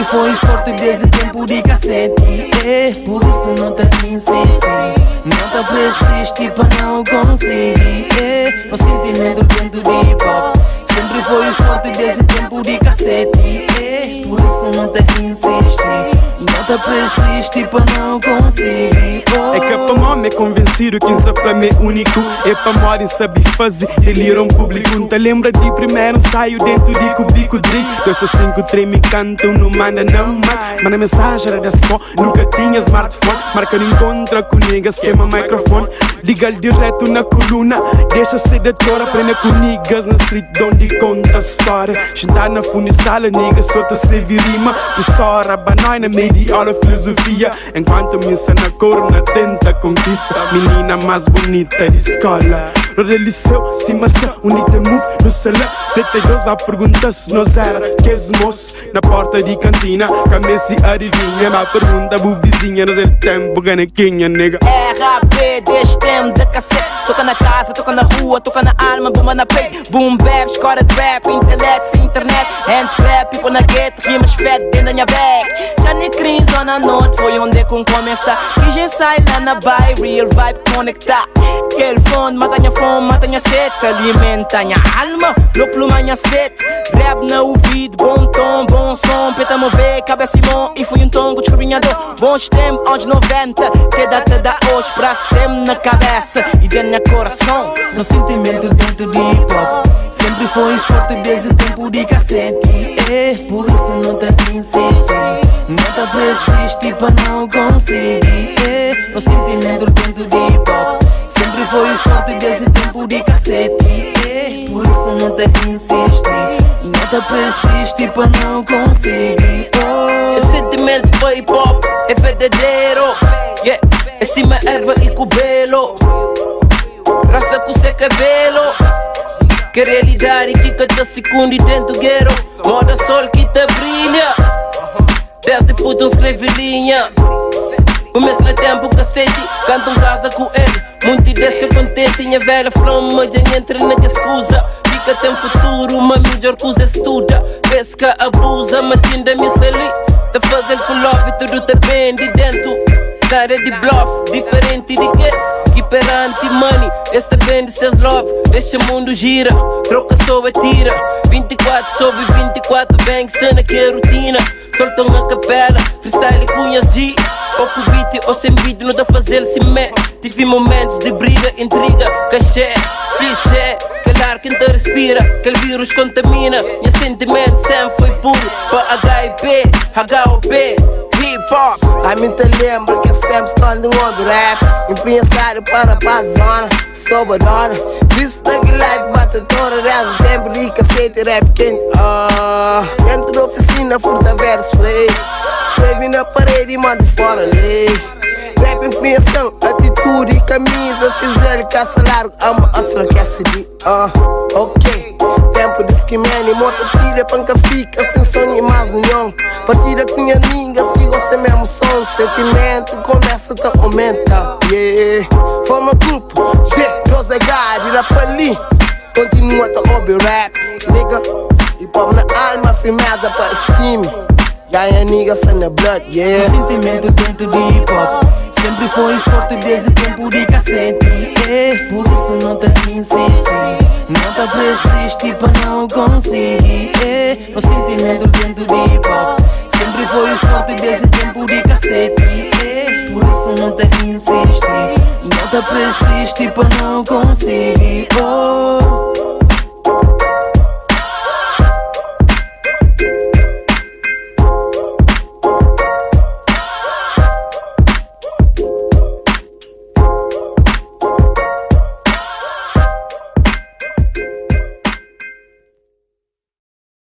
Sempre foi forte desde tempo de cacete. É, por isso não te insiste. Não te persiste para não conseguir. É, o sentimento dentro de hip hop sempre foi forte desde tempo de cacete. É, por isso não te insiste. Não te persiste para não conseguir. É que pa mi é convencido que essa flama é único. É pa morrer sabe fazer, delira um público. Te lembra de primeiro ensaio dentro de cubico 3 2 a 5, 3 me cantam, não manda não mais. Manda mensagem, era desse fone, nunca tinha smartphone. Marca no encontro com niggas, queima microfone. Liga direto na coluna, deixa sedutora. Aprende com niggas na street, onde conta a história. Sentar na fundo sala, nigga, só te escreve rima. Professora, banói na meia aula filosofia. Enquanto me ensina corna, tenta conquista. Menina mais bonita de escola. Roda liceu, cima só, unite move no sala. 72 dá pergunta se nós era que moço na porta de cantina. Cabeça adivinha, mas pergunta bu vizinha. Nós é tempo canequinha, nigga. RAP deste tempo de cacete. Toca na casa, toca na rua, toca na alma, bomba na peito. Boom bap, escola de rap, intelecto sem internet. Hands clap, people na gate, rimas fat dentro da minha bag. Já nem crim, zona norte, foi onde é que começa. Que sai lá na bay, real vibe conectar. Aquele fone mata minha fome, mata minha sede. Alimenta minha alma, louco minha sede. Rap na ouvido, bom tom, bom som. Peta mover, cabeça e mão. E fui um tongo descobrinhador. Bons tempos, anos 90. Que data da hoje pra sempre na cabeça e dentro do coração. No sentimento dentro de hip hop sempre foi forte desde tempo de cacete. É, por isso não te insiste. Não te persiste para não conseguir. É, no sentimento dentro de hip hop sempre foi forte desde tempo de cacete. É, por isso não te insiste. Não te persiste para não conseguir. Oh. Esse sentimento para hip hop é verdadeiro. Yeah, acima erva e cabelo. Raça com seu cabelo. Que realidade que cada segundo dentro do guerro. Moda sol que te brilha. Desde puto escreve linha. Começa na tempo cacete, canto em casa com ele. Muito ideias que contente, minha velha flama, já entra na que escusa. Fica tem futuro, uma melhor coisa estuda. Pesca, abusa, matinda me sali. Te fazendo com love, tudo te bem de dentro. Nada de bluff, diferente de que que perante money, este bem de seus love. Deixa o mundo gira, troca sob a tira. 24 sobre 24, banks na que rotina. Solta uma capela, freestyle cunhas G. Ou com beat ou sem beat, não dá fazer se me. Tive momentos de briga, intriga, cachê, xixé. Calar quem te respira, aquele vírus contamina. Meu sentimento sempre foi puro. Pa HIP, HOP, hip hop. A mim te lembro que sempre quando um rap. Influenciado para a zona, sou dona. Vista que life bate toda dessa tempo de cacete rap quente. Ah, dentro da oficina furta verso spray. Escreve na parede e manda fora lei. Rap influenciação, atitude, camisa XL, caça largo, amo hustler que é CD. Ah, ok. Tempo de esquimene, moto tira, panca fica sem sonho e mais nenhum. Partida com minha niggas que gosta mesmo som. Sentimento começa a aumenta. Yeah. Forma grupo, G, 12H, de lá pra ali. Continua a ouvir rap, nigga. Hip hop na alma, firmeza pra steam. Yeah, niggas in the blood, yeah. O sentimento dentro de hip hop sempre foi forte desde tempo de cacete. É, por isso não te insiste. Não te persiste para não conseguir. É, o sentimento dentro de hip hop sempre foi forte desde tempo de cacete. É, por isso não te insiste. Não te persiste para não conseguir. Oh.